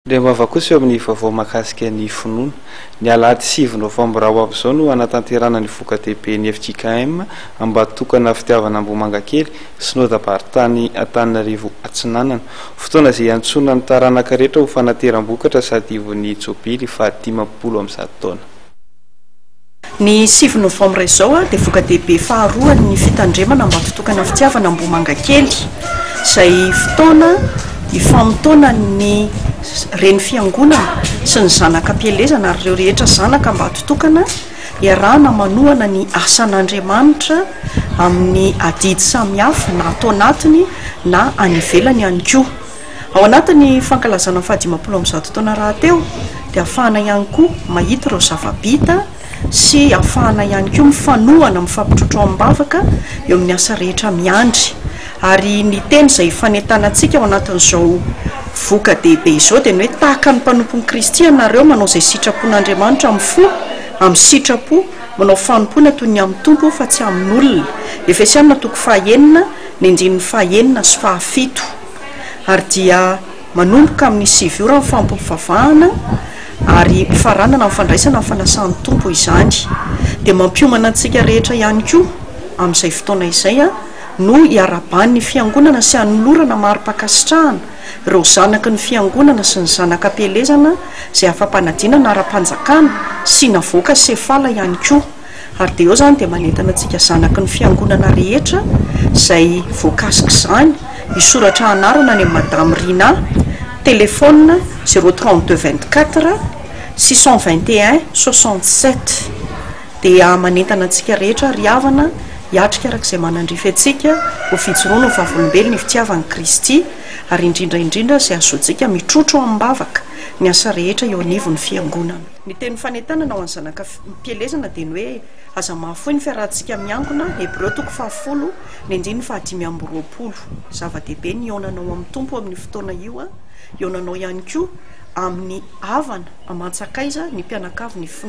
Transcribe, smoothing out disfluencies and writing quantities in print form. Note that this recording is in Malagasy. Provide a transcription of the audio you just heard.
Andriambava kosa eo amin'ny vaovao mahakasika ny finoana. Ny alahady 9 novambra ho avy izao no hanatanterahana ny voka-dehiben'ny FJKM Ambatotokana Fitiavana Ambohimangakely, Synodam-paritany Antananarivo Atsinanana. Fotoana izay iantsoana ny taranaka rehetra ho fanateram-bokatra sady ivon'ny jobily faha-150 taona. Ny 9 novambra izao dia voka-dehibe faharoan'ny fitandremana Ambatotokana Fitiavana Ambohimangakely, izay fotoana ifamotoanan'ny reny fiangonana sy ny zanaka am-pielezana ary ireo rehetra zanaka Ambatotokana iarahana manohana ny asan'Andriamanitra amin'ny adidy samihafa na ato anatiny na any ivelany ihany koa. Ao anatin'ny fankalazana ny faha-150 taona rahateo dia ahafahana ihany koa mahita ireo zava-bita sy ahafahana ihany koa mifanohana, mifampitrotro amim-bavaka eo amin'ny asa rehetra miandry. Ary ny teny izay ifanentanantsika ao anatin'izao voka-dehibe izao dia ny hoe tahaka ny mpanompon'i Kristy ianareo manao izay sitrapon'Andriamanitra amin'ny fo, amin'ny sitrapo, manao fanompoana toy ny amin'ny Tompo fa tsy amin'olona. Efesiana toko fahaenina, ny andininy fahaenina sy fahafito. Ary dia manomboka amin'ny 9 ora ny fanompoam-pivavahana ary faranana amin'ny fandraisana ny fanasan'ny Tompo izany. Dia mampiomana antsika rehetra ihany koa amin'izay fotoana izay no hiarahaban'ny Fiangonana sy hanolorana mari-pankasitrahana ireo zanaky ny Fiangonana sy ny zanaka am-pielezana izay afa-panadinana ara-panjakana sy navoaka sefala ihany koa. Ary dia eo izany dia manentana antsika zanaky ny Fiangonana rehetra izay voakasik'izany hisoratra anarana any amin'i Madame Rina, téléphone 0 32 24 621 67. Dia manentana antsika rehetra ry havana hiatrika araka izay manandrify antsika ho fijoroana ho vavolombelon'ny fitiavan'i Kristy ary indrindra indrindra izay ahazoantsika mitrotro amim-bavaka ny asa rehetra eo anivon'ny Fiangonana. Ny teny fanentanana ho an'ny zanaka mpielezana dia ny hoe aza mahafoy ny fiarahantsika miangona, Hebreo toko faha-10, ny andininy faha-25. Zava-dehibe ny hihaonanao amin'ny Tompo amin'io fotoana io, hihaonanao ihany koa amin'ny havana aman-tsakaiza, ny mpianakavy, ny finoana.